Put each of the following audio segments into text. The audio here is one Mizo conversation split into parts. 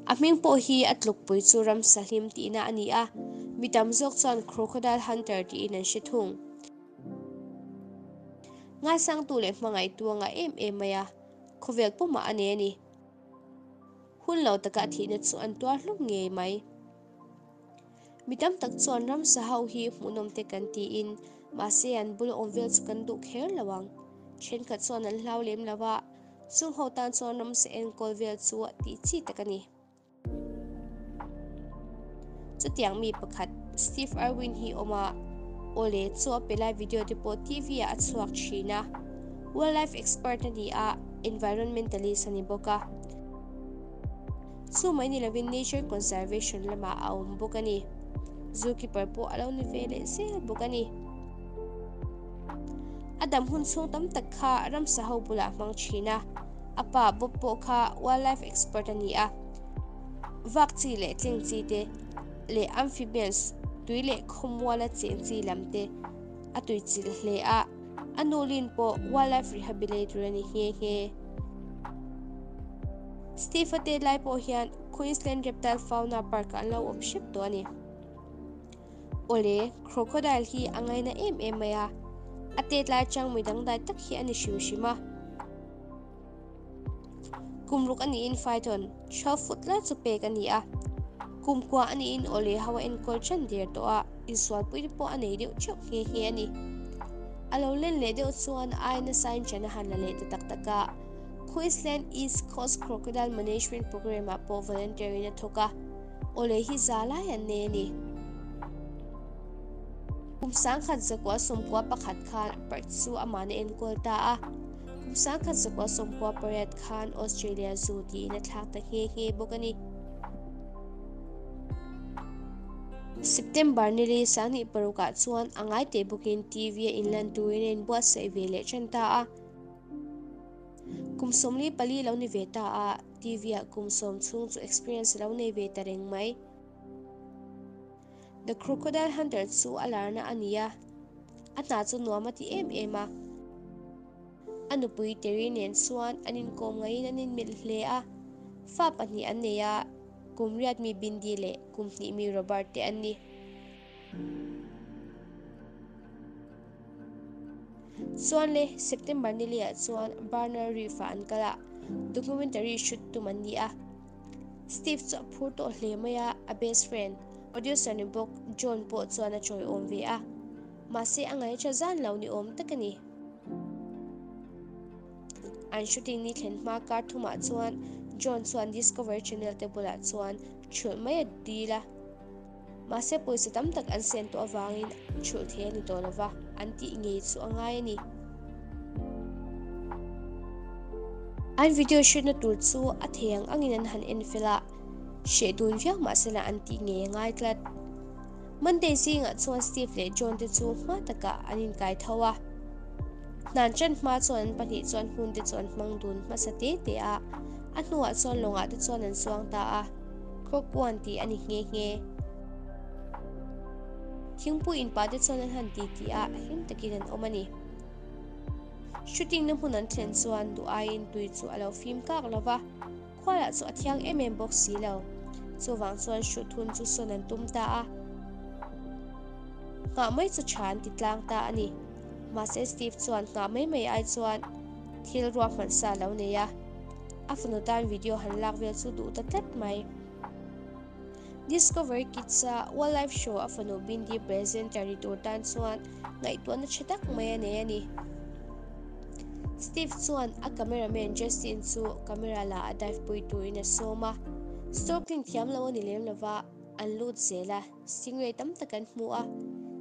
A hming pawh hi a tlukpui chu ramsa hlim tihna a ni a, mi tam zawk chuan Crocodile Hunter tiin an hre thung. Ngaisangtu leh hmangaihtu a ngah em em mai a, khawvel pumah a nei a ni. Hun lo taka a thihna chu an tuar hlum ngei mai. Mi tam tak chuan ramsa ho hi hmuhnawm te kan tiin, mahse an bula awm vel chu kan duh kher lo ang. Thenkhat chuan an hlau lem lo a, chung ho tan chuan ramsa enkawl vel chu tih chi tak a ni. Chutiang mi pakhat Steve Irwin hi awm a, awle chu a pe lai video te pawh TV ah a chhuak thin a. Wildlife expert a ni a, environmentalist a ni bawk a. Chu mai ni lovin nature conservation lamah a awm bawk a ni. Zookeeper pawh a lo ni ve leh zel bawk a ni. A dam hun chhung tam tak kha ramsa ho bulah a hmang thin a, a pa Bob pawh kha wildlife expert a ni a. Vak chi leh tling chi te leh amphibians tui leh khawmuala cheng chi lam te a tuichilh hle a, a nu Lynn pawh wildlife rehabilitator a ni nghe nghe. Steve-a te lai pawh hian Queensland Reptile Fauna Park-ah an lo awm hrep tawh a ni. Awle, crocodile hi a ngaina em em mai a, a tet lai atang mui dangdai tak hi a ni hrim hrim a. Kum ruk a niin Phaethon, 12 foot lai chu pek a ni a. Kum kua a niin awle ho a enkawl ṭan der tawh a, insualpui te pawh a nei deuh theuh nghe nghe a ni. A lo len leh deuh chuan ai nasain ṭan a han la leh ta tak tak a. Queensland East Coast Crocodile Management Program ah pawh volunteer in a thawk a, awle hi za lai an nei a ni. Kum 1991 khan park chu amahna enkawl ta a, kum 1998 khan Australia Zoo tiin a thlak ta nghe nghe bawk a ni. September ni li 26 ah chuan a ngai teh bawkin TV a inlan turin a inbuatsaih ve leh tan ta a. Kum 44 lo ni ve ta a, TV ah kum sawm chhung chu experience a lo nei ve ta reng mai. The Crocodile Hunter chu a larna a ni a, a hna chu nuam a ti em em a. A nupui Terry nen chuan an inkawm ngaiin an inmilh hle a, fa pahnih an nei a, kum riat mi Bindi leh kum hnih mi Robert te an ni. Chuan le, September ni lehah chuan Barnard Reef-ah an kal a, documentary shoot tum an ni a. Steve chu a phur tawh hle mai a, a best friend, producer ni bawk John pawh chuan a chawiawm ve a. Mahse a ngaih tha zan lo ni awm tak a ni. An shooting ni thlen hma kar thumah chuan John chuan Discovery Channel te bulah chuan thulh mai a dil a. Mahse pawisa tam tak an sen tawh avangin thulh thei a ni tawh lo va, an tih ngei chu a ngai a ni. An video shoot na tur chu a thei ang angin an han en fel a, hreh dun viau mahsela an tih ngei a ngai tlat. Monday zingah chuan Steve leh John te chu hma takah an inkai tho a. Hnan ṭan hma chuan an pahnih chuan hmun te chu an hmang dun hmasa te te a, a hnuah chuan lawngah te chuan an chuang ta a. Khawkuan tih a ni nghe nghe. Thingpui inpah te chuan an han ti ti a, hlim takin an awm a ni. Shooting na hmun an thlen chuan duh aiin tui chu a lo fim kak lo va, khualah chu a thiang em em bawk si lo. Chuvang chuan shoot hun chu sawn an tum ta a. Nghah mai chu tha an ti tlang ta a ni. Mahse Steve chuan nghah mai mai ai chuan thil ruahman sa a lo nei a. A fanu tan video han lak vel chu duh ta tlat mai. Discovery Kids a Wildlife Show a fanu Bindi presenter ni tur tan chuan ngaihtuahna tha tak mai a nei a ni. Steve chuan a cameraman Justin chu camera la a dive pui turin a sawm a. Snorkeling thiam lo a ni lem lova, an lut zel a, stingray tam tak an hmu a.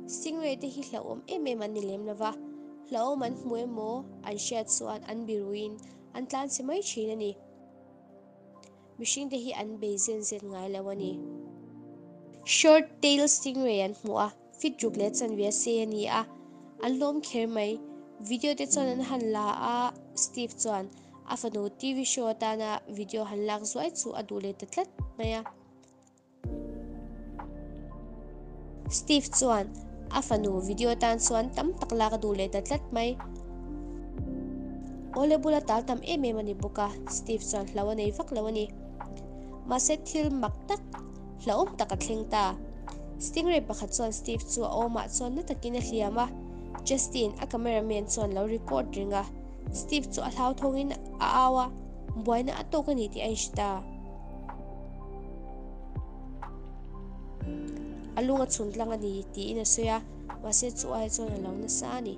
Stingray te hi hlauhawm em em an ni lem lova, hlauhawm an hmu emaw an hriat chuan an biruin An tlan chhe mai thin a ni. Mihringte hi an bei zen zen ngai lo a ni. Short tail stingray an hmu a, fit ruk leh chanve a sei a ni a, an hlawm kher mai. Video te chuan an han la a, Steve chuan a fanu TV show atana video han lak zuai chu a duh leh ta tlat mai a. Steve chuan a fanu video tan chuan tam tak lak a duh leh ta tlat mai. Awle bula tal tam em em a ni bawk a, Steve chuan hlo a nei vak lo a ni. Mahse thil mak tak, hlauhawm tak a thleng ta. Stingray pakhat chuan Steve chu a awmah chuan na takin a hliam a, Justin, a cameraman chuan lo record reng a. Steve chu a hlauthawngin a au a, buaina a tawk a ni tih a inhre ta. A lung a chhun tlang a ni tiin a sawi a, mahse chu ai chuan a lo nasa a ni.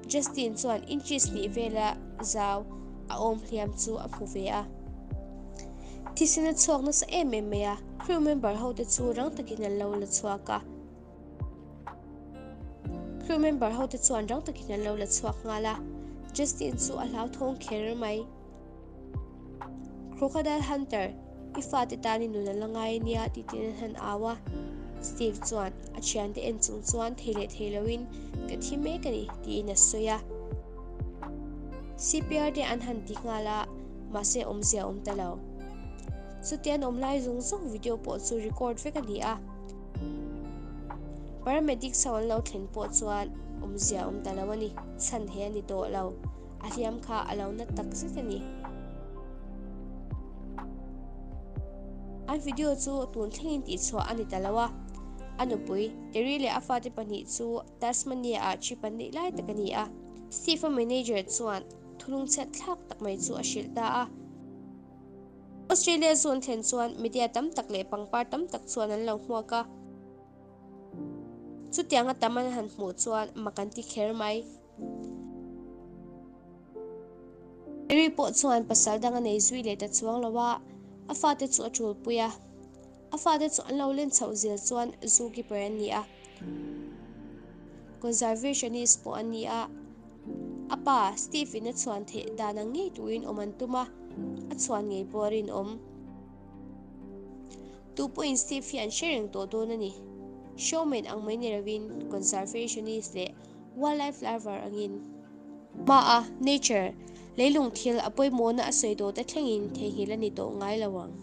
Justin chuan inches hnih vela zau a awm hliam chu a hmu ve a. Thisen a chhuak nasa em em mai a, crew member ho te chu rang takin an lo la chhuak a. Crew member ho te chuan rang takin an lo la chhuak nghal a, Justin chu a hlauthawng kher mai. Crocodile Hunter, i fate tan i nun a la ngai ania tih tin an han au a. Steve chuan a thiante en chung chuan thei leh thei loin ka thi mek a ni tiin a sawi a. CPR te an han ti nghal a, mahse awmzia a awm ta lo. Chutia an awm lai zawng zawng video pawh chu record vek a ni a. Paramedics ho an lo thlen pawh chuan awmzia a awm ta lo a ni, chhan he a ni tawh lo. A hliam kha a lo na tak zet a ni. An video chu tun thlengin tihchhuah a ni ta lo a. A nupui, Terry leh a fate pahnih chu Tasmania-ah trip an neih lai tak a ni a. Steve-a manager chuan thulung chhiat thlak tak mai chu a hrilh ta a. Australia zone thlen chuan media tam tak leh pangpar tam tak chuan an lo hmuak a. Chutianga tam an han hmuh chuan mak an ti kher mai. Mary pawh chuan pasal dang a nei zui leh ta chuang lo a, a fate chu a tulpui a. A fate chu an lo len chhoh zel chuan zookeeper an ni a, conservationist pawh an ni a. A pa, Steve-in a chhuan theih dan ang ngei turin awm an tum a, a chhuan ngei pawh a rinawm. Tu pawhin Steve hi an hre reng tawh dawn a ni. Showman ang mai ni lovin conservationist leh Wildlife lover angin. Hmaa, nature, leilung thil a pawimawhna a sawi dawt a thlengin theihnghilh a ni tawh ngai lo ang.